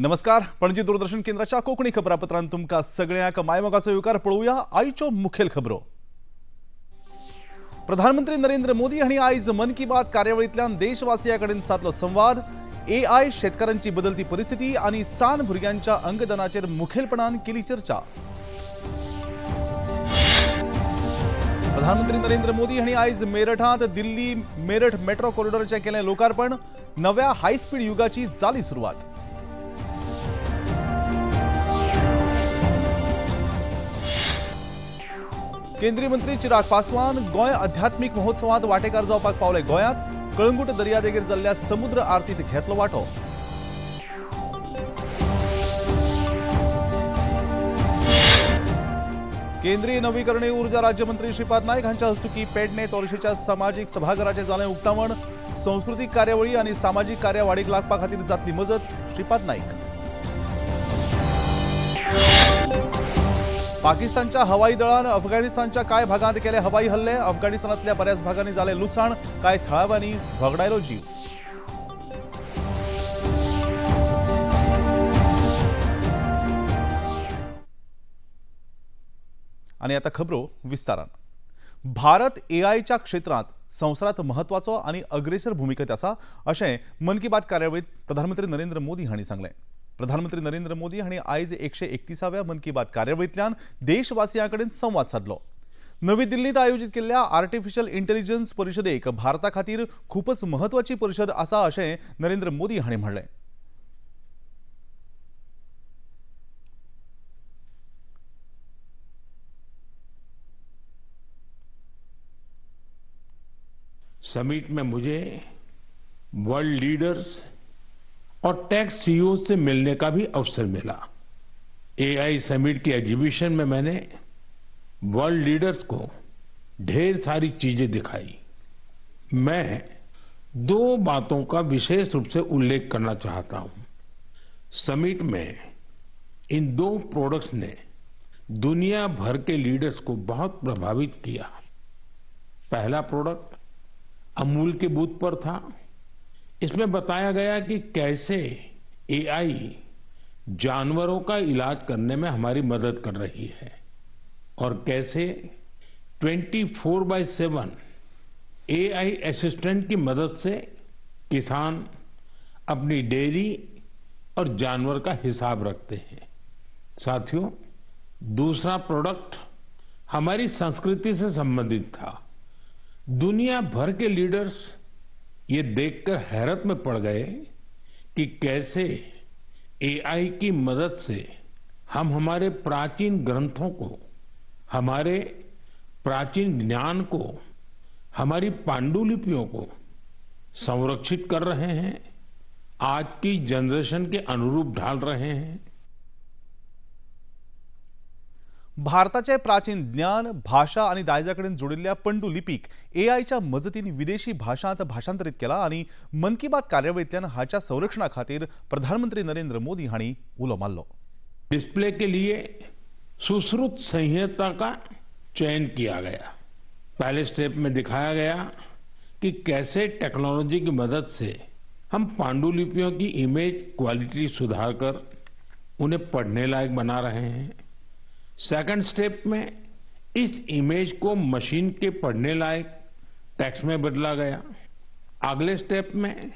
नमस्कार, पणजी दूरदर्शन केंद्राच्या कोंकणी खबरापत्रांत तुमकां सगळ्यांक मायमोगाचो येवकार. पळोवया आयच्यो मुखेल खबरो. प्रधानमंत्री नरेंद्र मोदी हांणी आयज मन की बात कार्यावळींतल्यान देशवासियां कडेन सादलो संवाद. एआय, शेतकारांची बदलती परिस्थिती आनी सान भुरग्यांच्या अंगदानाचेर मुखेलपणान केली चर्चा. प्रधानमंत्री नरेंद्र मोदी हांणी आयज मेरठांत दिल्ली मेरठ मेट्रो कॉरिडॉराचें केलें लोकार्पण. नव्या हायस्पीड युगाची जाली सुरवात. केंद्रीय मंत्री चिराग पासवान गोंय अध्यात्मीक महोत्सवात वांटेकार जावपाक पावले गोंयांत. कळंगूट दर्यादेगेर जाल्ल्या समुद्र आरतीत घेतलो वांटो. केंद्रीय नवीकरणीय ऊर्जा राज्यमंत्री श्रीपाद नाईक हांच्या हस्तुकी पेडणे तोरशेच्या सामाजीक सभाघराचें जालें उक्तावण. संस्कृतीक कार्यावळी आनी सामाजीक कार्या वाडीक लागपा खातीर जातली मजत. श्रीपाद नाईक. पाकिस्तानच्या हवाई दळान अफगाणिस्तानच्या कांय भागांत केले हवाई हल्ले. अफगाणिस्तानांतल्या बऱ्याच भागांनी जाले लुकसाण. कांय थळाव्यांनी व्हगडायलो जीव. आनी आतां खबरो विस्तारान. भारत एआयच्या क्षेत्रांत संवसारांत म्हत्वाचो आनी अग्रेसर भुमिकेंत आसा अशें मन की बात कार्यावळींत प्रधानमंत्री नरेंद्र मोदी हांणी सांगलें. प्रधानमंत्री नरेंद्र मोदी हांणी आयज 131व्या मन की बात कार्यावळींतल्यान देशवासियां कडेन संवाद सादलो. नवी दिल्लींत आयोजीत केल्ल्या आर्टिफिशियल इंटेलिजन्स परिशदेक भारता खातीर खूपच म्हत्वाची परिशद आसा अशें नरेंद्र मोदी हांणी म्हणलें. समिट में मुझे वर्ल्ड लीडर्स और टेक सीईओ से मिलने का भी अवसर मिला. एआई समिट की एग्जीबिशन में मैंने वर्ल्ड लीडर्स को ढेर सारी चीजें दिखाई. मैं दो बातों का विशेष रूप से उल्लेख करना चाहता हूं. समिट में इन दो प्रोडक्ट्स ने दुनिया भर के लीडर्स को बहुत प्रभावित किया. पहला प्रोडक्ट अमूल के बूथ पर था. इसमें बताया गया कि कैसे एआई जानवरों का इलाज करने में हमारी मदद कर रही है और कैसे 24/7 एआई असिस्टेंट की मदद से किसान अपनी डेयरी और जानवर का हिसाब रखते हैं. साथियों, दूसरा प्रोडक्ट हमारी संस्कृति से संबंधित था. दुनिया भर के लीडर्स ये देखकर हैरत में पड़ गए कि कैसे एआई की मदद से हम हमारे प्राचीन ग्रंथों को, हमारे प्राचीन ज्ञान को, हमारी पांडुलिपियों को संरक्षित कर रहे हैं, आज की जनरेशन के अनुरूप ढाल रहे हैं. भारताचे प्राचीन ज्ञान, भाशा आनी दायजा कडेन जोडिल्ल्या पंडुलिपीक एआयच्या मजतीन विदेशी भाशांत भाशांतरीत केला आनी मन की बात कार्यावळींतल्यान हाच्या संरक्षणा खातीर प्रधानमंत्री नरेंद्र मोदी हांणी उलो मारलो. डिस्प्ले के लिए सुश्रुत संहिता का चयन किया गया. पहले स्टेप में दिखाया गया कि कैसे टेक्नोलॉजी की मदद से हम पांडुलिपियों की इमेज क्वालिटी सुधार कर उन्हें पढ़ने लायक बना रहे हैं. सेकंड स्टेप में इस इमेज को मशीन के पढ़ने लायक टेक्स्ट में बदला गया. अगले स्टेप में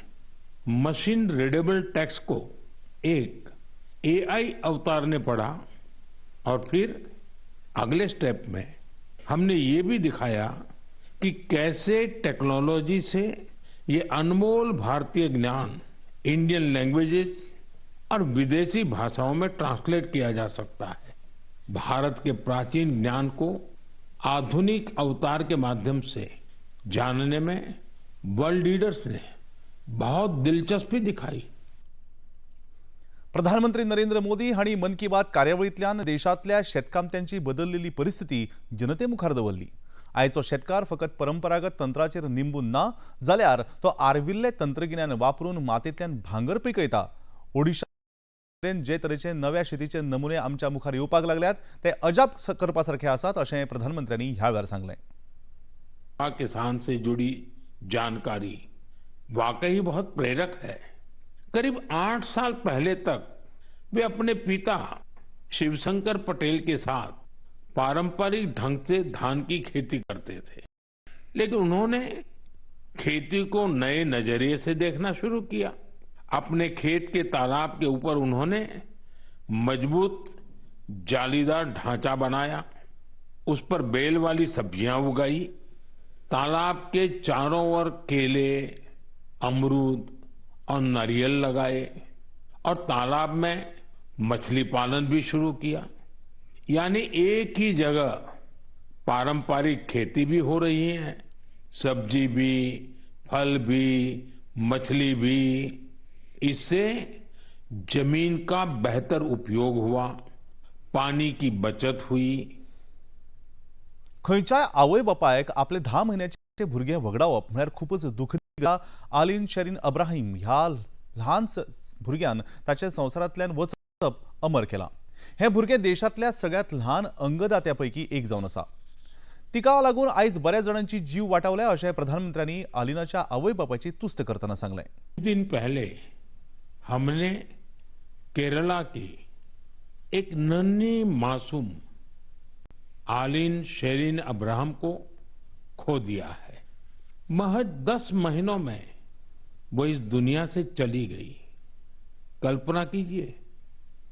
मशीन रीडेबल टेक्स्ट को एक एआई अवतार ने पढ़ा और फिर अगले स्टेप में हमने ये भी दिखाया कि कैसे टेक्नोलॉजी से ये अनमोल भारतीय ज्ञान इंडियन लैंग्वेजेस और विदेशी भाषाओं में ट्रांसलेट किया जा सकता है. भारत के प्राचीन ज्ञान को आधुनिक अवतार के माध्यम से जानने में वर्ल्ड लीडर्स ने बहुत दिलचस्पी दिखाई. प्रधानमंत्री नरेंद्र मोदी हांणी मन की बात कार्यावळींतल्यान देशांतल्या शेतकामत्यांची बदललेली परिस्थिती जनते मुखार दवरली. आयचो शेतकार फकत परंपरागत तंत्राचेर निंबून ना जाल्यार तो आर्विल्लें तंत्रगिन्यान वापरून मातयेंतल्यान भांगर पिकयता. ओडिशा जे तरेचे नव्या शेतीचे नमुने आमच्या मुखार येवपाक लागल्यात ते अजाप करपा सारखे आसात अशें प्रधानमंत्र्यांनी ह्या वेळार सांगलें. किसान से जुड़ी जानकारी वाकई बहुत प्रेरक है. करीब 8 साल पहले तक वे अपने पिता शिवशंकर पटेल के साथ पारंपरिक ढंग से धान की खेती करते थे, लेकिन उन्होंने खेती को नए नजरिए से देखना शुरू किया। अपने खेत के तालाब के ऊपर उन्होंने मजबूत जालीदार ढांचा बनाया, उस पर बेल वाली सब्जियां उगाई। तालाब के चारों ओर केले, अमरूद और नारियल लगाए और तालाब में मछली पालन भी शुरू किया। यानी एक ही जगह पारंपरिक खेती भी हो रही है, सब्जी भी, फल भी, मछली भी। इससे जमीन का बेहतर उपयोग हुआ, पानी की बचत हुई। खंयच्याय आवय बापायक आपले 10 म्हयन्याचे भुरगें वगडावप म्हळ्यार खूबच दुखदी। आलिन शेरीन अब्राहिम ह्या ल्हान भुरग्यान ताच्या संवसारांतल्यान वचप अमर केलां। हें भुरगें देशांतल्या सगळ्यांत ल्हान अंगदात्या पैकी एक जावन आसा। तिका लागून आयज बऱ्याच जाणांची जीव वाटावल्या अशें प्रधानमंत्र्यांनी आलिनाच्या आवय बापायची तुस्त करतना सांगलें। दिन पहले हमने केरला की एक नन्ही मासूम आलिन शेरिन अब्राहम को खो दिया है। महज 10 महीनों में वो इस दुनिया से चली गई। कल्पना कीजिए,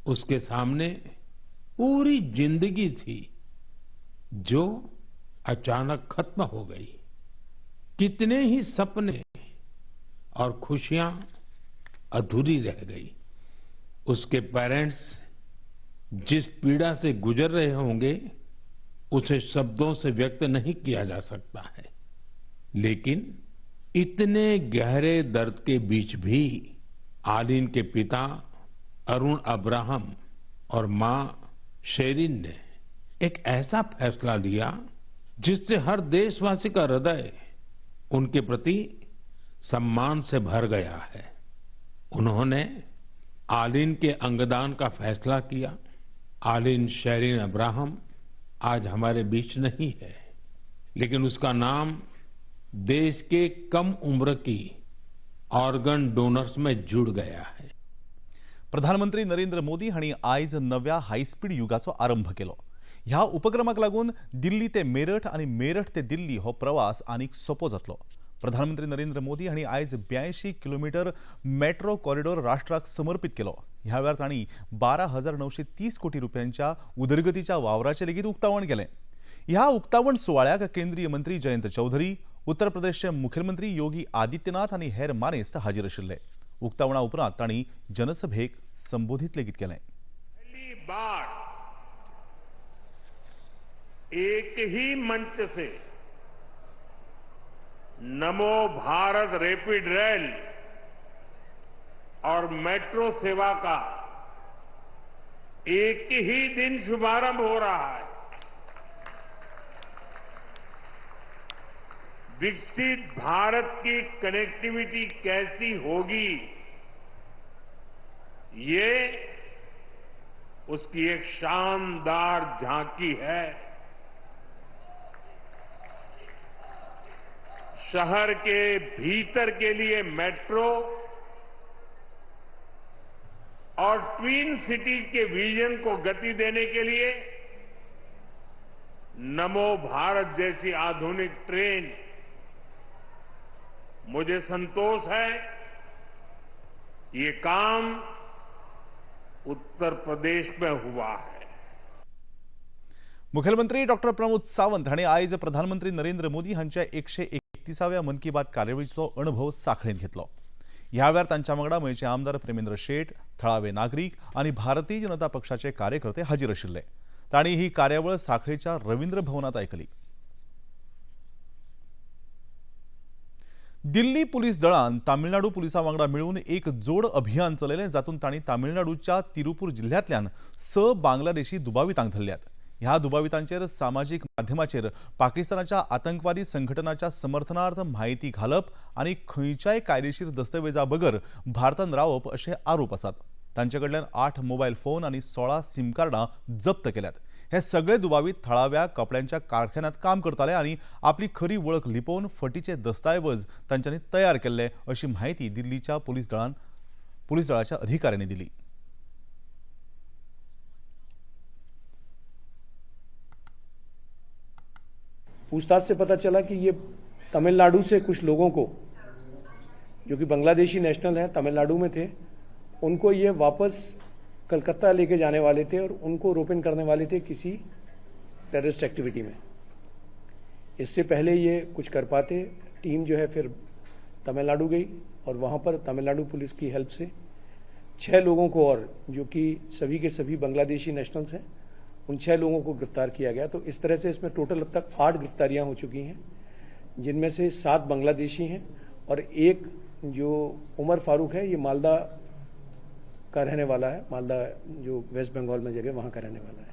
उसके सामने पूरी जिंदगी थी जो अचानक खत्म हो गई। कितने ही सपने और खुशियां अधूरी रह गई। उसके पेरेंट्स जिस पीड़ा से गुजर रहे होंगे उसे शब्दों से व्यक्त नहीं किया जा सकता है। लेकिन इतने गहरे दर्द के बीच भी आलिन के पिता अरुण अब्राहम और मां शेरिन ने एक ऐसा फैसला लिया जिससे हर देशवासी का हृदय उनके प्रति सम्मान से भर गया है। उन्होंने आलिन के अंगदान का फैसला किया। आलिन शेरिन अब्राहम आज हमारे बीच नहीं है, लेकिन उसका नाम देश के कम उम्र की ऑर्गन डोनर्स में जुड़ गया है। प्रधानमंत्री नरेंद्र मोदी हांणी आयज नव्या हायस्पीड युगाचो आरंभ केलो। ह्या उपक्रमाक लागून दिल्ली ते मेरठ आनी मेरठ ते दिल्ली हो प्रवास आनीक सोपो जातलो। प्रधानमंत्री नरेंद्र मोदी हांणी आयज 82 किलोमिटर मेट्रो कॉरिडॉर राष्ट्राक समर्पित केलो। ह्या वेळार तांणी 12,930 कोटी रुपयांच्या उदरगतीच्या वावराचें लेगीत उक्तावण केलें। ह्या उक्तावण सुवाळ्याक केंद्रीय मंत्री जयंत चौधरी, उत्तर प्रदेशचे मुखेलमंत्री योगी आदित्यनाथ आनी हेर मानेस्त हाजीर आशिल्ले। उक्तावणा उपरांत तांणी जनसभेक संबोधित लेगीत केलें। पहली बार एक ही मंच से नमो भारत रैपिड रेल और मेट्रो सेवा का एक ही दिन शुभारंभ हो रहा है। विकसित भारत की कनेक्टिविटी कैसी होगी, ये उसकी एक शानदार झांकी है। शहर के भीतर के लिए मेट्रो और ट्विन सिटीज के विजन को गति देने के लिए नमो भारत जैसी आधुनिक ट्रेन, मुझे संतोष है कि ये काम उत्तर प्रदेश में हुआ है। मुख्यमंत्री डॉक्टर प्रमोद सावंत हांणी आयज प्रधानमंत्री नरेंद्र मोदी हांच्या 131व्या मन की बात कार्यावळीचो अणभव साखळेन घेतलो। ह्या वेळार तांच्या वांगडा मयेचे आमदार प्रेमेंद्र शेट, थळावे नागरीक आनी भारतीय जनता पक्षाचे कार्यकर्ते हाजीर आशिल्ले। तांणी ही कार्यावळ साखळेच्या रवींद्र भवनात आयकली। दिल्ली पुलीस दळान तामिळनाडू पुलिसां वांगडा मेळून एक जोड अभियान चलयलें, जातूंत तांणी तामिळनाडूच्या तिरुपूर जिल्ह्यांतल्यान 6 बांगलादेशी दुबावितांक धरल्यात। ह्या दुबावितांचेर सामाजीक माध्यमाचेर पाकिस्तानाच्या आतंकवादी संघटनाच्या समर्थनार्थ म्हायती घालप आनी खंयच्याय कायदेशीर दस्तवेजा बगर भारतान रावप अशे आरोप आसात। तांचे कडल्यान 8 मोबायल फोन आनी 16 सिम कार्डां जप्त केल्यात। हे सगळे दुबावीत थळाव्या कपड्यांच्या कारखान्यात काम करताले आनी आपली खरी वळख लिपोवन फटीचे दस्तावेज तांच्यांनी तयार केल्ले अशी म्हायती दिल्लीच्या पुलीस दळाच्या अधिकाऱ्यांनी दिली। पूछताछ से पता चला कि ये तमिलनाडु से कुछ लोगों को, जो कि बांग्लादेशी नेशनल हैं, तमिलनाडु में थे, उनको ये वापस कलकत्ता लेके जाने वाले थे और उनको रोपिन करने वाले थे किसी टेररिस्ट एक्टिविटी में। इससे पहले ये कुछ कर पाते, टीम जो है फिर तमिलनाडु गई और वहाँ पर तमिलनाडु पुलिस की हेल्प से 6 लोगों को और, जो कि सभी के सभी बांग्लादेशी नेशनल्स हैं, उन 6 लोगों को गिरफ्तार किया गया। तो इस तरह से इसमें टोटल अब तक 8 गिरफ्तारियां हो चुकी हैं, जिनमें से 7 बांग्लादेशी हैं और एक जो उमर फारूक है, ये मालदा का रहने वाला है, मालदा जो वेस्ट बंगाल में जगह, वहाँ का रहने वाला है।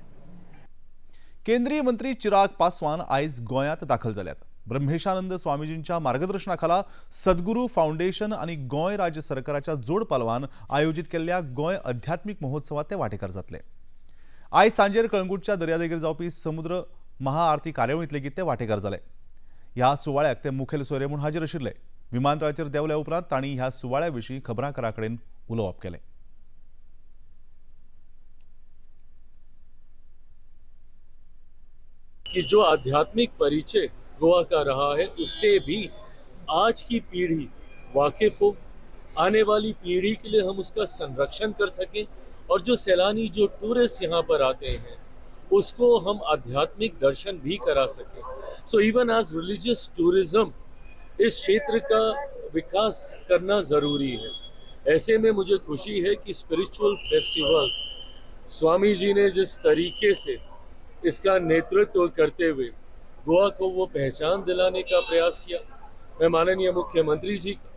केंद्रीय मंत्री चिराग पासवान आयज गोंयांत दाखल जाल्यात। ब्रह्मेशानंद स्वामीजींच्या मार्गदर्शनाखाला सद्गुरू फाउंडेशन आनी गोंय राज्य सरकाराच्या जोड पालवान आयोजीत केल्ल्या गोंय अध्यात्मीक महोत्सवात ते वांटेकार जातले। आयज सांजेर कळंगूटच्या दर्यादेगेर जावपी समुद्र महाआरती कार्यावळींत लेगीत ते वांटेकार जाले। ह्या सुवाळ्याक ते मुखेल सोयरे म्हूण हाजीर आशिल्ले। विमानतळाचेर देंवल्या उपरांत तांणी ह्या सुवाळ्या विशीं खबरांकारां कडेन उलोवप केलें। कि जो आध्यात्मिक परिचय गोवा का रहा है उससे भी आज की पीढ़ी वाकिफ हो, आने वाली पीढ़ी के लिए हम उसका संरक्षण कर सकें और जो सैलानी, जो टूरिस्ट यहाँ पर आते हैं उसको हम आध्यात्मिक दर्शन भी करा सकें। So even as religious tourism इस क्षेत्र का विकास करना ज़रूरी है। ऐसे में मुझे खुशी है कि स्पिरिचुअल फेस्टिवल स्वामी जी ने जिस तरीके से इसका नेतृत्व करते हुए गोवा को वो पहचान दिलाने का प्रयास किया, मैं माननीय मुख्यमंत्री जी का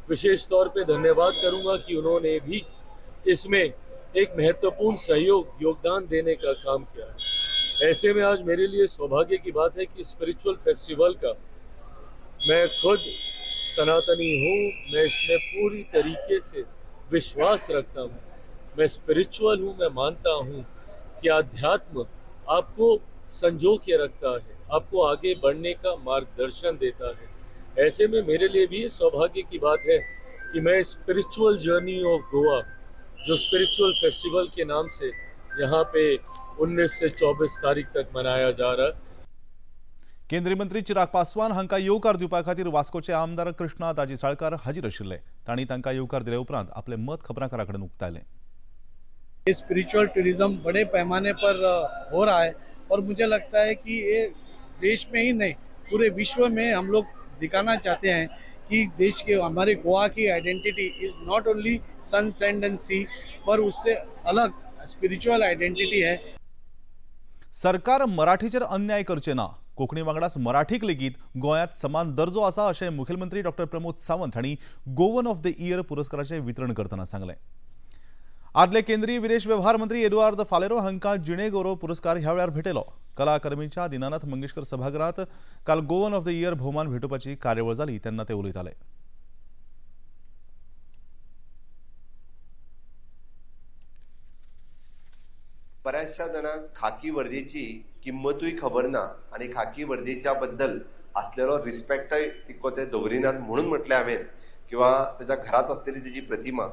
विशेष तौर पे धन्यवाद करूंगा कि उन्होंने भी इसमें एक महत्वपूर्ण सहयोग, योगदान देने का काम किया है। ऐसे में आज मेरे लिए सौभाग्य की बात है कि स्पिरिचुअल फेस्टिवल का, मैं खुद सनातनी हूँ, मैं इसमें पूरी तरीके से विश्वास रखता हूँ, मैं स्पिरिचुअल हूँ, मैं मानता हूँ कि आध्यात्म आपको संजो के रखता है, आपको आगे बढ़ने का मार्गदर्शन देता है। ऐसे में मेरे लिए भी सौभाग्य की बात है कि मैं स्पिरिचुअल जर्नी ऑफ गोवा, जो स्पिरिचुअल फेस्टिवल के नाम से यहाँ पे 19 से 24 तारीख तक मनाया जा रहा है। केंद्रीय मंत्री चिराग पासवान हांकां येवकार दिवपा खातीर वास्कोचे आमदार कृष्णा दाजी साळकार हाजीर आशिल्ले। तांणी तांकां येवकार दिले उपरांत आपले मत खबरांकारां कडेन उक्तायलें। स्पिरिचुअल टूरिज्म बड़े पैमाने पर हो रहा है और मुझे लगता है कि ये देश में ही नहीं पूरे विश्व में हम लोग दिखाना चाहते हैं कि देश के, हमारे गोवा की identity is not only sun, sand and sea, पर उससे अलग स्पिरिचुअल आइडेंटिटी है। सरकार मराठीचेर अन्याय करचे ना, कोंकणी वांगडाच मराठीक लेगीत गोंयांत समान दर्जो आसा अशें मुखेलमंत्री डॉक्टर प्रमोद सावंत हांणी गोवन ऑफ the year पुरस्काराचें वितरण करतना सांगलें। आदले केंद्रीय विदेश व्यवहार मंत्री एदुआर्द फालेरो हांकां जिणे गौरव पुरस्कार ह्या वेळार भेटयलो। कला अकादमीच्या दीनानाथ मंगेशकर सभागृहांत काल गोवन ऑफ the year भोवमान भेटोवपाची कार्यावळ जाली तेन्ना ते उलयताले। बऱ्याचशा जाणांक खाकी वर्दीची किंमतूय खबर ना आनी खाकी वर्दीच्या बद्दल आसलेलो रिस्पेक्टय तितको ते दवरिनात म्हणून म्हटलें हांवें, किंवा ताच्या घरांत आसलेली तेजी प्रतिमा,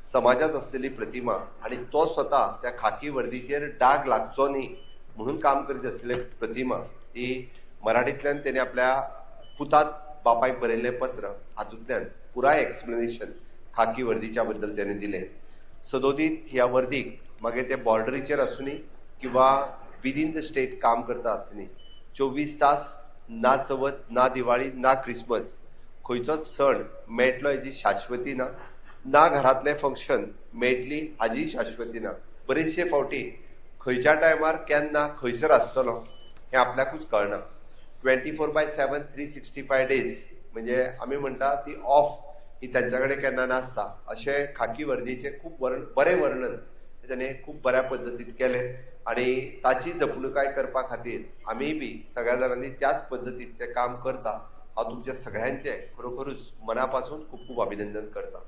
समाजात असलेली प्रतिमा आणि तो स्वतः त्या खाकी वर्दीचेर डाग लागचो न्ही म्हणून काम करीत असलेली प्रतिमा ही मराठींतल्यान तेणे आपल्या पुतात बापायक बरयल्लें पत्र हातूंतल्यान पुराय एक्सप्लेनेशन खाकी वर्दीच्या बद्दल तेणे दिलें। सदोदीत ह्या वर्दीक मागीर ते बॉर्डरीचेर आसूनी किंवा विदीन the state काम करता आसतनी 24 तास ना चवथ ना दिवाळी ना क्रिसमस खंयचोच सण मेळटलो हेजी शाश्वती ना, ना घरातले फंक्शन मेळटली हाजी शाश्वती ना। बरेचशे फावटी खंयच्या टायमार केन्ना खंयसर आसतलो हें आपल्याकूच कळना। 24/7 365 डेज म्हणजे आमी म्हणटा ती ऑफ ही तांच्या कडेन केन्ना नासता। अशें खाकी वर्दीचें खूब बरें वर्णन ताणें खूब बऱ्या पद्दतीन केलें आनी ताची जपणूकाय करपा खातीर आमी बी सगळ्या जाणांनी त्याच पद्दतीन तें काम करता। हांव तुमच्या सगळ्यांचें खरोखरूच मना पासून खूब खूब अभिनंदन करता।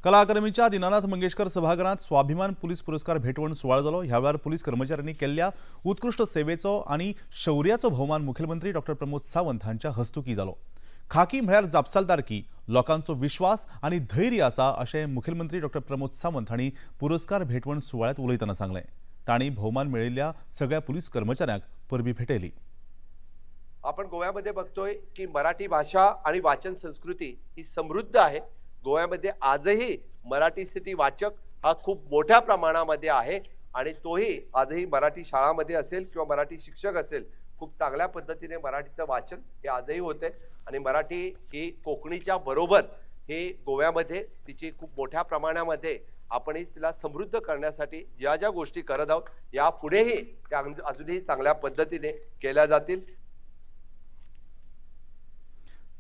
कला अकादमीच्या दीनानाथ मंगेशकर सभाघरांत स्वाभिमान पुलीस पुरस्कार भेटवण सुवाळो जालो। ह्या वेळार पुलीस कर्मचाऱ्यांनी केल्ल्या उत्कृश्ट सेवेचो आनी शौर्याचो भोवमान मुखेलमंत्री डॉक्टर प्रमोद सावंत हांच्या हस्तुकी जालो। खाकी म्हळ्यार जापसालदारकी, लोकांचो विश्वास आनी धैर्य आसा अशें मुखेलमंत्री डॉक्टर प्रमोद सावंत हांणी पुरस्कार भेटवण सुवाळ्यांत उलयतना सांगलें। तांणी भोवमान मेळिल्ल्या सगळ्या पुलीस कर्मचाऱ्यांक परबीं भेटयली। आपण गोव्यामध्ये बघतोय की मराठी भाषा आणि वाचन संस्कृती ही समृद्ध आहे। गोव्यामध्ये आजही मराठी सिटी वाचक हा खूप मोठ्या प्रमाणामध्ये आहे आणि तोही आजही मराठी शाळामध्ये असेल किंवा मराठी शिक्षक असेल, खूप चांगल्या पद्धतीने मराठीचं वाचन हे आजही होते आणि मराठी ही कोकणीच्या बरोबर हे गोव्यामध्ये तिची खूप मोठ्या प्रमाणामध्ये आपणही तिला समृद्ध करण्यासाठी ज्या ज्या गोष्टी करत आहोत यापुढेही त्या अजूनही चांगल्या पद्धतीने केल्या जातील।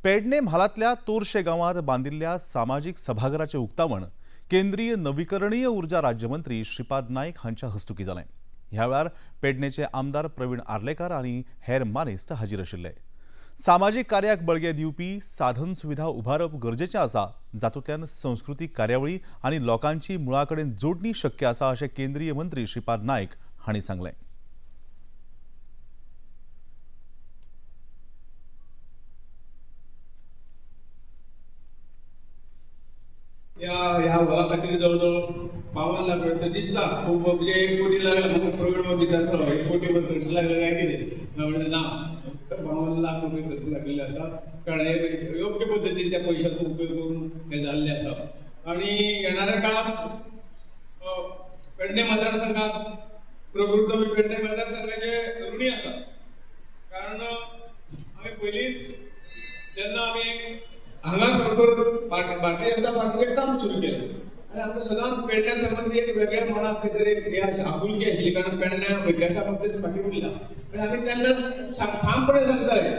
पेडणे म्हालांतल्या तोरशे गांवांत बांदिल्ल्या सामाजीक सभाघराचें उक्तावण केंद्रीय नवीकरणीय ऊर्जा राज्यमंत्री श्रीपाद नाईक हांच्या हस्तुकी जालें। ह्या वेळार पेडणेचे आमदार प्रवीण आर्लेकार आनी हेर मानेस्त हाजीर आशिल्ले। सामाजीक कार्याक बळगें दिवपी साधन सुविधा उबारप गरजेचें आसा, जातूंतल्यान संस्कृतीक कार्यावळी आनी लोकांची मुळा कडेन जोडणी शक्य आसा अशें केंद्रीय मंत्री श्रीपाद नाईक हांणी सांगलें। ह्या हॉला खातीर जवळ जवळ 52 लाख रुपया दिसता, खूब म्हणजे 1 कोटी लागला। म्हाका प्रवीण विचारतालो 1 कोटी खर्च लागला काय कितें, म्हणलें ना, फक्त 52 लाख रुपये खर्च लागलेले आसा, कारण हे योग्य पद्दतीन त्या पयशाचो उपयोग करून हें जाल्लें आसा। आनी येणाऱ्या काळांत पेडणे मतदारसंघात प्रकृत आमी पेडणे मतदारसंघाचे ऋणी आसा, कारण आमी पयलींच जेन्ना आमी हांगा खरोखर भारतीय जनता पार्टीचें काम सुरू केलें आनी आमकां सदांच पेडण्या संबंदी एक वेगळ्या मनाक खंय तरी हें आपुलकी आशिल्ली, कारण पेडण्या विकासा बाबतींत फाटीं उरला। आनी आमी तेन्नाच ठामपणे सांगताले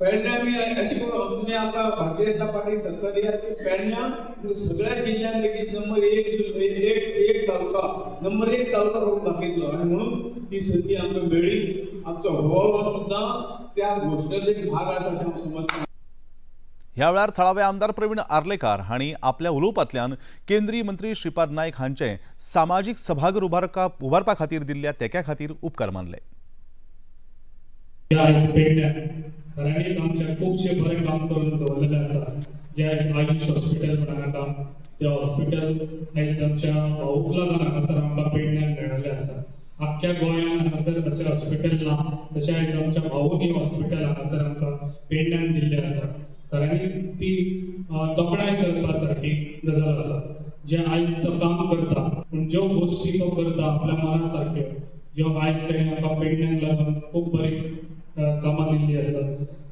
पेडण्या आमी अशें करून तुमी आमकां भारतीय जनता पार्टीक सत्ता दियात की पेडण्या सगळ्या जिल्ल्यांत लेगीत नंबर एक तालुका नंबर 1 तालुका करून दाखयतलो आनी म्हणून ती संदी आमकां मेळ्ळी। आमचो हो सुद्दां त्या घोशणेचो एक भाग आसा अशें हांव समजता। ह्या वेळार थळावे आमदार प्रवीण आर्लेकार हांणी आपल्या उलोवपांतल्यान केंद्रीय मंत्री श्रीपाद नाईक हांचे सामाजीक सभाघर उबारपा खातीर दिल्ल्या तेंक्या खातीर उपकार मानले। आयज पेडण्या खऱ्यांनीच आमच्या खुबशे बरें काम करून दवरलेलें आसा, जे आयज आयुष हॉस्पिटल म्हणून नाका, तें हॉस्पिटल आयज आमच्या भाऊक लागून हांगासर आमकां पेडण्याक मेळिल्लें आसा। आख्ख्या गोंयांत हांगासर तशें हॉस्पिटल ना, तशें आयज आमच्या भाऊन हॉस्पिटल हांगासर आमकां पेडण्यान दिल्लें आसा। खऱ्यांनी ती तोखणाय करपा सारकी गजाल आसा, जे आयज तो काम करता, पूण ज्यो गोश्टी तो करता आपल्या मना सारक्यो, ज्यो आयज तेणें आमकां पेडण्याक लागून खूब बरी कामां दिल्ली आसा,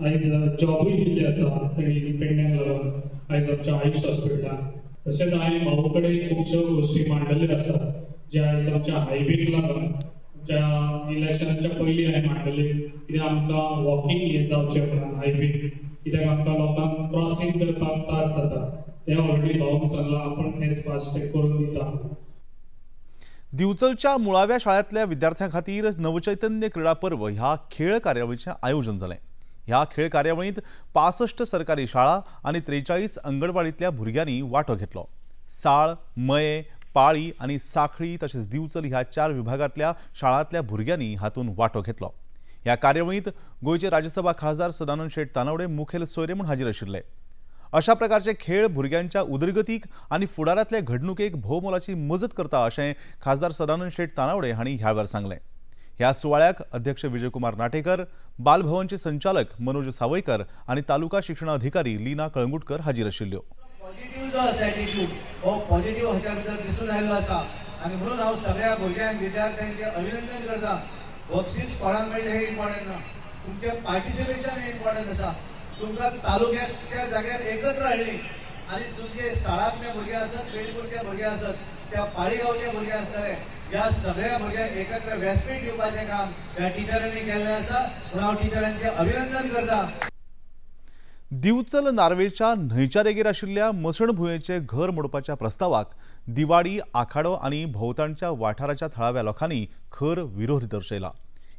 आयज जॉबूय दिल्ली आसा तेणी पेडण्याक लागून आयज आमच्या आयुष हॉस्पिटलान। तशेंच हांवें भाऊ कडेन खुबश्यो गोश्टी मांडलेल्यो आसा, जे आयज आमच्या हायवेक लागून आमच्या इलेक्शनाच्या पयलीं हांवें मांडलेली, कित्याक आमकां वॉकिंग हें जावचें म्हणून हायवे, कित्याक आमकां लोकांक क्रॉसींग करपाक त्रास जाता, ते ऑलरेडी भाऊन सांगलां आपूण हें फास्टॅग करून दिता। दिवचलच्या मुळाव्या शाळेंतल्या विद्यार्थ्यां खातीर नवचैतन्य क्रीडा पर्व ह्या खेळ कार्यावळीचें आयोजन जालें। ह्या खेळ कार्यावळींत 65 सरकारी शाळा आनी 43 अंगणवाडींतल्या भुरग्यांनी वांटो घेतलो। साळ, मये, पाळी आनी साखळी तशेंच दिवचल ह्या 4 विभागांतल्या शाळांतल्या भुरग्यांनी हातूंत वांटो घेतलो। ह्या कार्यावळींत गोंयचे राज्यसभा खासदार सदानंद शेट तानावडे मुखेल सोयरे म्हूण हाजीर आशिल्ले। अशा प्रकारचे खेळ भुरग्यांच्या उदरगतीक आनी फुडारांतल्या घडणुकेक भोवमोलाची मजत करता अशें खासदार सदानंद शेट तानावडे हांणी ह्या वेळार सांगलें। ह्या सुवाळ्याक अध्यक्ष विजयकुमार नाटेकर, बालभवनचे संचालक मनोज सावयकर आनी तालुका शिक्षण अधिकारी लीना कळंगुटकर हाजीर आशिल्ल्यो। पॉझिटिव्ह जो आसा एटीट्यूड हो पॉझिटिव्ह हाच्या भितर दिसून आयिल्लो आसा आनी म्हणून हांव सगळ्या भुरग्यांक विद्यार्थ्यांचें अभिनंदन करता। बक्षीस कोणाक मेळ्ळें हें इम्पॉर्टंट ना, तुमचें पार्टिसिपेशन हें इम्पॉर्टंट आसा। तुमकां तालुक्याच्या जाग्यार एकत्र हाडली आनी तुमचे शाळांतले भुरगे आसत, पेडपूरचे भुरगे आसत, त्या पाळीगांवचे भुरगे आसतले, ह्या सगळ्या भुरग्यांक एकत्र व्यासपीठ दिवपाचें काम ह्या टिचरांनी केल्लें आसा, म्हणून हांव टिचरांचें अभिनंदन करता। दिवचल नार्वेच्या न्हंयच्या रेगेर आशिल्ल्या मसणभुंयेचें घर मोडपाच्या प्रस्तावाक दिवाडी, आखाडो आनी भोंवतणच्या वाठाराच्या थळाव्या लोकांनी खर विरोध दर्शयला।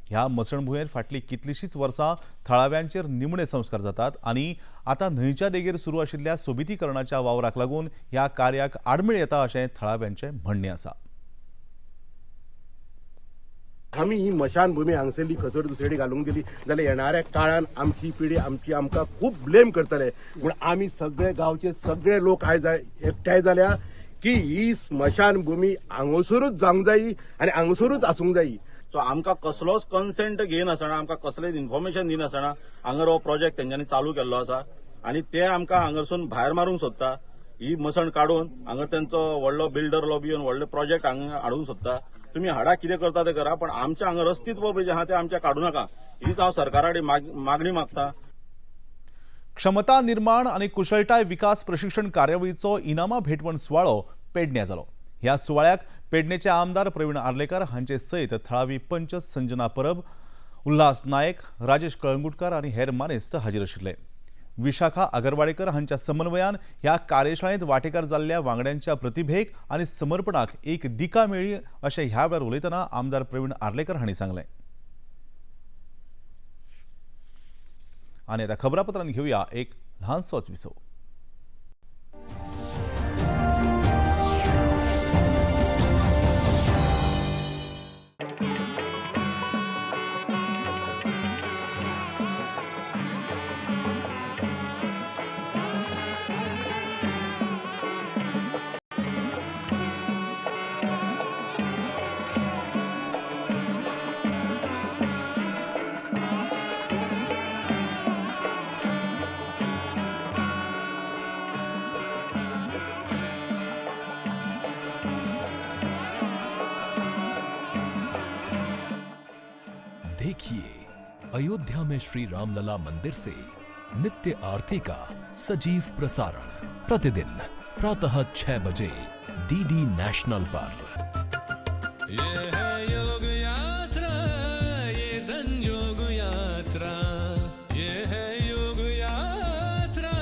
ह्या मसणभुंयेर फाटलीं कितलींशींच वर्सां थळाव्यांचेर निमणे संस्कार जातात आनी आतां न्हंयच्या देगेर सुरू आशिल्ल्या सोबितीकरणाच्या वावराक लागून ह्या कार्याक आडमेळ येता अशें थळाव्यांचें म्हणणें आसा। आमी ही मशानभूमी हांगसरली खचड दुसरेडी घालूंक दिली जाल्यार येणाऱ्या काळान आमची पिढी आमची आमकां खूब ब्लेम करतले। म्हूण आमी सगळे गांवचे सगळे लोक आयज एकठांय जाल्या की ही स्मशानभूमी हांगासरूच जावंक जायी आनी हांगासरूच आसूंक जायी। सो आमकां कसलोच कन्सेंट घेयनासतना, आमकां कसलेंच इन्फॉर्मेशन दिनासतना हांगर हो प्रोजेक्ट तेंच्यांनी चालू केल्लो आसा आनी ते आमकां हांगारसून भायर मारूंक सोदता. ही मसण काडून हांगा तेंचो व्हडलो बिल्डर लॉबी येवन व्हडले प्रोजेक्ट हांगा हाडूंक सोदता. तुमी हाडा, कितें करता ते करा, पण आमच्या हांगा अस्तित्व जें आहा तें आमच्या काडूं नाका, हीच हांव सरकारा कडेन मागणी मागता. क्षमता निर्माण आनी कुशळटाय विकास प्रशिक्षण कार्यावळीचो इनामां भेटवण सुवाळो पेडण्यां जालो. ह्या सुवाळ्याक पेडणेचे आमदार प्रवीण आर्लेकर हांचे सयत थळावी पंच संजना परब, उल्हास नायक, राजेश कळंगुटकर आनी हेर मानेस्त हाजीर आशिल्ले. विशाखा आगरवाडेकर हांच्या समन्वयान ह्या कार्यशाळेंत वांटेकार जाल्ल्या वांगड्यांच्या प्रतिभेक आनी समर्पणाक एक दिका मेळ्ळी अशें ह्या वेळार उलयतना आमदार प्रवीण आर्लेकर हांणी सांगलें. आनी आतां खबरापत्रान घेवया एक ल्हानसोच विसव. देखिए अयोध्या में श्री रामलला मंदिर से नित्य आरती का सजीव प्रसारण प्रतिदिन प्रातः 6 बजे डीडी नेशनल पर। ये है योग यात्रा, ये संजोग यात्रा, ये है योग यात्रा।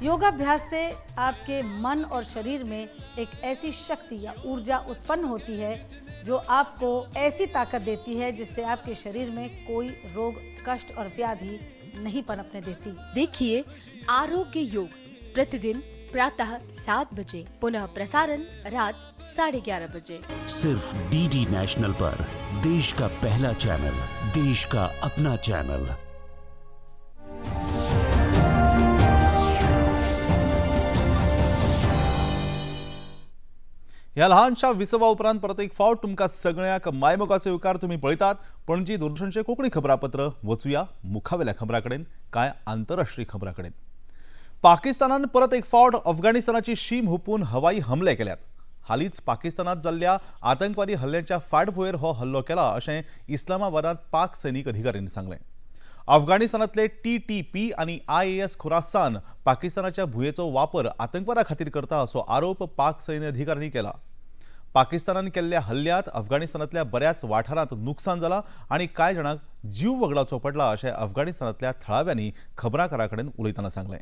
योगाभ्यास से आपके मन और शरीर में एक ऐसी शक्ति या ऊर्जा उत्पन्न होती है जो आपको ऐसी ताकत देती है जिससे आपके शरीर में कोई रोग, कष्ट और व्याधि नहीं पनपने देती। देखिए आरोग्य योग प्रतिदिन प्रातः 7 बजे, पुनः प्रसारण रात 11:30 बजे, सिर्फ डीडी नेशनल पर। देश का पहला चैनल, देश का अपना चैनल। ह्या ल्हानशा विसवा उपरांत परत एक फावट तुमकां सगळ्यांक मायमोगाचो येवकार. तुमी पळयतात पणजी दूरदर्शनचें कोंकणी खबरापत्र. वचुया मुखावेल्या खबरां कडेन, कांय आंतरराष्ट्रीय खबरां कडेन. पाकिस्तानान परत एक फावट अफगाणिस्तानाची शीम हुपून हवाई हमले केल्यात. हालींच पाकिस्तानांत जाल्ल्या आतंकवादी हल्ल्याच्या फाटभुंयेर हो हल्लो केला अशें इस्लामाबादांत पाक सैनीक अधिकाऱ्यांनी सांगलें. अफगाणिस्तानांतले TTP आनी IS Khorasan पाकिस्तानाच्या भुंयेचो वापर आतंकवादा खातीर करता असो आरोप पाक सैन्य अधिकाऱ्यांनी केला. पाकिस्तानान केल्ल्या हल्ल्यांत अफगाणिस्तानांतल्या बऱ्याच वाठारांत नुकसान जालां आनी कांय जाणांक जीव वगडावचो पडला अशें अफगाणिस्तानांतल्या थळाव्यांनी खबराकारां कडेन उलयतना सांगलें.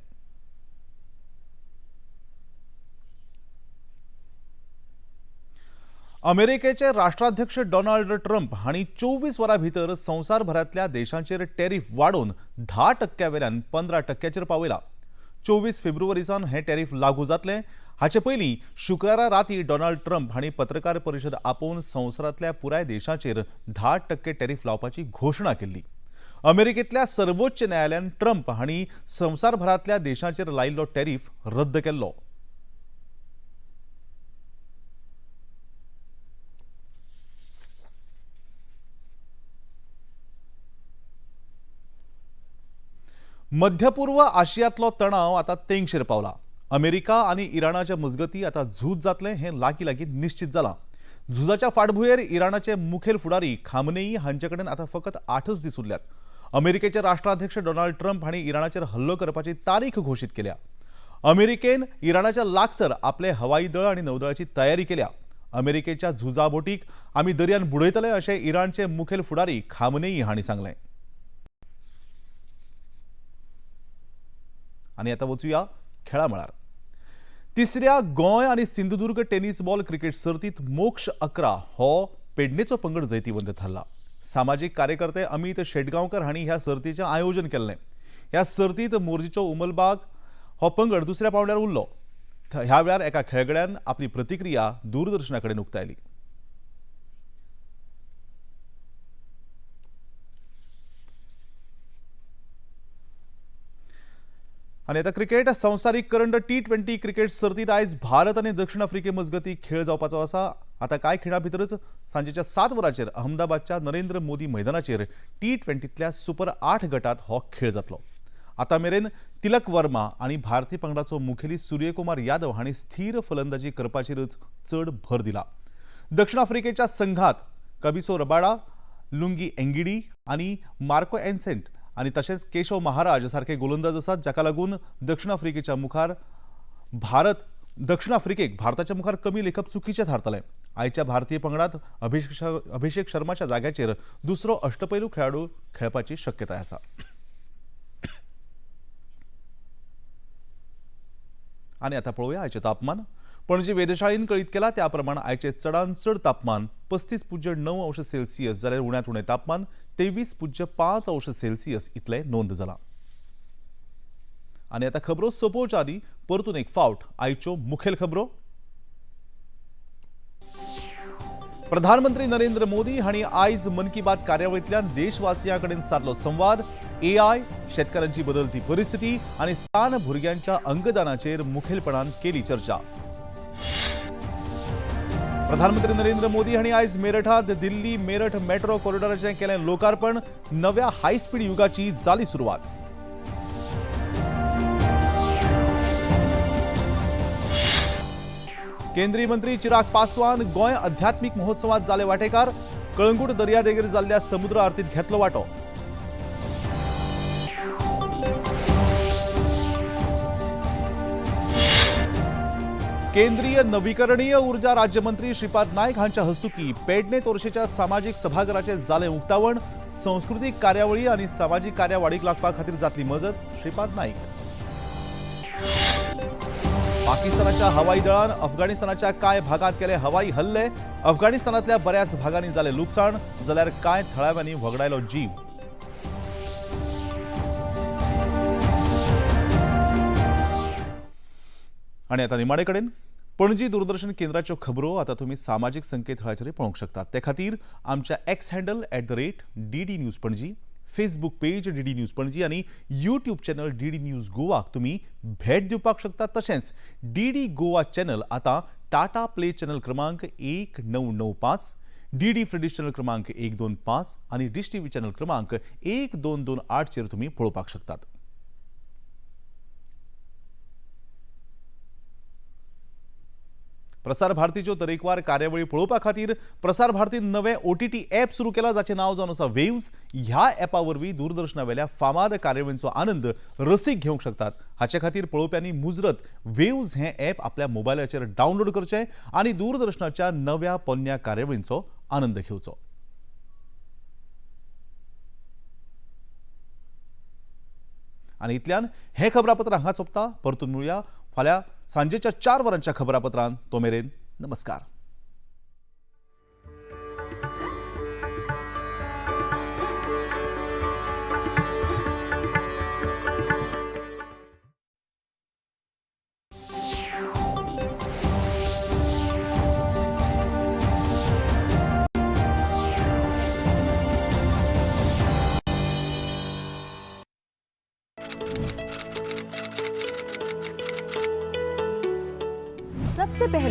अमेरिकेचे राष्ट्राध्यक्ष डोनाल्ड ट्रम्प हांणी 24 वरां भितर संवसारभरांतल्या देशांचेर टॅरीफ वाडोवन 10% वेल्यान 15% पावयला. 24 फेब्रुवारी सावन हें टॅरीफ लागू जातलें. हाचे पयलीं शुक्रारा राती डोनाल्ड ट्रम्प हांणी पत्रकार परिशद आपोवन संवसारांतल्या पुराय देशांचेर 10% टॅरीफ लावपाची घोशणा केल्ली. अमेरिकेंतल्या सर्वोच्च न्यायालयान ट्रम्प हांणी संवसारभरांतल्या देशांचेर लायिल्लो टॅरीफ रद्द केल्लो. मध्यपूर्व आशियांतलो तणाव आतां तेंगशेर पावला. अमेरिका आनी इराणाच्या मजगती आतां झूज जातलें हें लागीं लागीं निश्चित जालां. झुजाच्या फाटभुंयेर इराणाचे मुखेल फुडारी खामनेई हांचे कडेन आतां फकत 8च दीस उरल्यात. अमेरिकेचे राष्ट्राध्यक्ष डोनाल्ड ट्रम्प हांणी इराणाचेर हल्लो करपाची तारीख घोशीत केल्या. अमेरिकेन इराणाच्या लागसर आपले हवाई दळ आनी नौदळाची तयारी केल्या. अमेरिकेच्या झुजा बोटीक आमी दर्यान बुडयतले अशें इराणचे मुखेल फुडारी खामनेई हांणी सांगलें. आनी आतां वचुया खेळा मळार. तिसऱ्या गोंय आनी सिंधुदुर्ग टेनिस बॉल क्रिकेट सर्तींत मोक्ष 11 हो पेडणेचो पंगड जैतिवंत थारला. सामाजीक कार्यकर्ते अमित शेटगांवकर हांणी ह्या सर्तीचें आयोजन केल्लें. ह्या सर्तींत मोरजीचो उमलबाग हो पंगड दुसऱ्या पावंड्यार उरलो. ह्या वेळार एका खेळगड्यान आपली प्रतिक्रिया दूरदर्शना कडेन उक्तायली. आनी आतां क्रिकेट. संवसारीक करंड T20 cricket सर्तींत आयज भारत आनी दक्षिण आफ्रिके मजगतीं खेळ जावपाचो आसा. आतां कांय खिणां भितरच सांजेच्या 7 वरांचेर अहमदाबादच्या नरेंद्र मोदी मैदानाचेर T20तल्या सुपर 8 गटात हो खेळ जातलो. आतां मेरेन तिलक वर्मा आनी भारतीय पंगडाचो मुखेली सूर्यकुमार यादव हांणी स्थीर फलंदाजी करपाचेरच चड भर दिला. दक्षिण आफ्रिकेच्या संघात कबिसो रबाडा, लुंगी एंगिडी आनी मार्को एन्सेंट आनी तशेंच केशव महाराज सारखे गोलंदाज आसात, जाका लागून दक्षिण आफ्रिकेच्या मुखार दक्षिण आफ्रिकेक भारताच्या मुखार कमी लेखप चुकीचें थारतलें. आयच्या भारतीय पंगडात अभिषेक शर्माच्या जाग्याचेर दुसरो अष्टपैलू खेळाडू खेळपाची शक्यताय आसा. आनी आतां पळोवया आयचें तापमान. पणजी वेधशाळेन कळीत केला त्या प्रमाण आयचें चडांत चड तापमान 35.9 अंश सेल्सियस जाल्यार उण्यांत उणें तापमान 23.5 अंश सेल्सियस इतलें नोंद जालां. आनी आतां खबरो सोंपोवच्या आदीं परतून एक फावट आयच्यो मुखेल खबरो. प्रधानमंत्री नरेंद्र मोदी हांणी आयज मन की बात कार्यावळींतल्यान देशवासियां कडेन सादलो संवाद. एआय, शेतकारांची बदलती परिस्थिती आनी सान भुरग्यांच्या अंगदानाचेर मुखेलपणान केली चर्चा. प्रधानमंत्री नरेंद्र मोदी हांणी आयज मेरठांत दिल्ली मेरठ मेट्रो कॉरिडॉराचें केलें लोकार्पण. नव्या हायस्पीड युगाची जाली सुरवात. केंद्रीय मंत्री चिराग पासवान गोंय अध्यात्मीक महोत्सवात जाले वाटेकार. कळंगूट दर्यादेगेर जाल्ल्या समुद्र आरतीत घेतलो वांटो. केंद्रीय नवीकरणीय ऊर्जा राज्यमंत्री श्रीपाद नायक हांच्या हस्तुकी पेडणे तोरशेच्या सामाजीक सभाघराचें जालें उक्तावण. संस्कृतीक कार्यावळी आनी सामाजीक कार्या वाडीक लागपा खातीर जातली मजत. श्रीपाद नायक. पाकिस्तानाच्या हवाई दळान अफगाणिस्तानाच्या कांय भागांत केले हवाई हल्ले. अफगाणिस्तानांतल्या बऱ्याच भागांनी जालें लुकसाण, जाल्यार कांय थळाव्यांनी व्हगडायलो जीव. आनी आतां निमाणे कडेन पणजी दूरदर्शन केंद्राच्यो खबरो आतां तुमी सामाजीक संकेतथळाचेर पळोवंक शकतात. ते खातीर आमच्या X handle @DD News Panaji, Facebook page DD News Panaji आनी यूट्यूब चॅनल DD news गोवाक तुमी भेट दिवपाक शकतात. तशेंच DD Goa channel आतां टाटा प्ले चॅनल क्रमांक 1995, DD फ्रिडिश चॅनल क्रमांक 125 आनी डिश टीव्ही चॅनल क्रमांक 1228 चेर तुमी पळोवपाक शकतात. प्रसार भारतीच्यो तरेकवार कार्यावळी पळोवपा खातीर प्रसार भारतीन नवें OTT app सुरू केला, जाचें नांव जावन आसा वेव्स. ह्या ॲपा वरवीं दूरदर्शनावेल्या फामाद कार्यावळींचो आनंद रसीक घेवंक शकतात. हाचे खातीर पळोवप्यांनी मुजरत वेव्स हें ॲप आपल्या मोबायलाचेर डावनलोड करचें आनी दूरदर्शनाच्या नव्या पोन्न्या कार्यावळींचो आनंद घेवचो. आनी इतल्यान हें खबरापत्र हांगा सोंपता. परतून मेळुया फाल्यां सांजेच्या 4 वरांच्या खबरापत्रांत. तो मेरेन नमस्कार.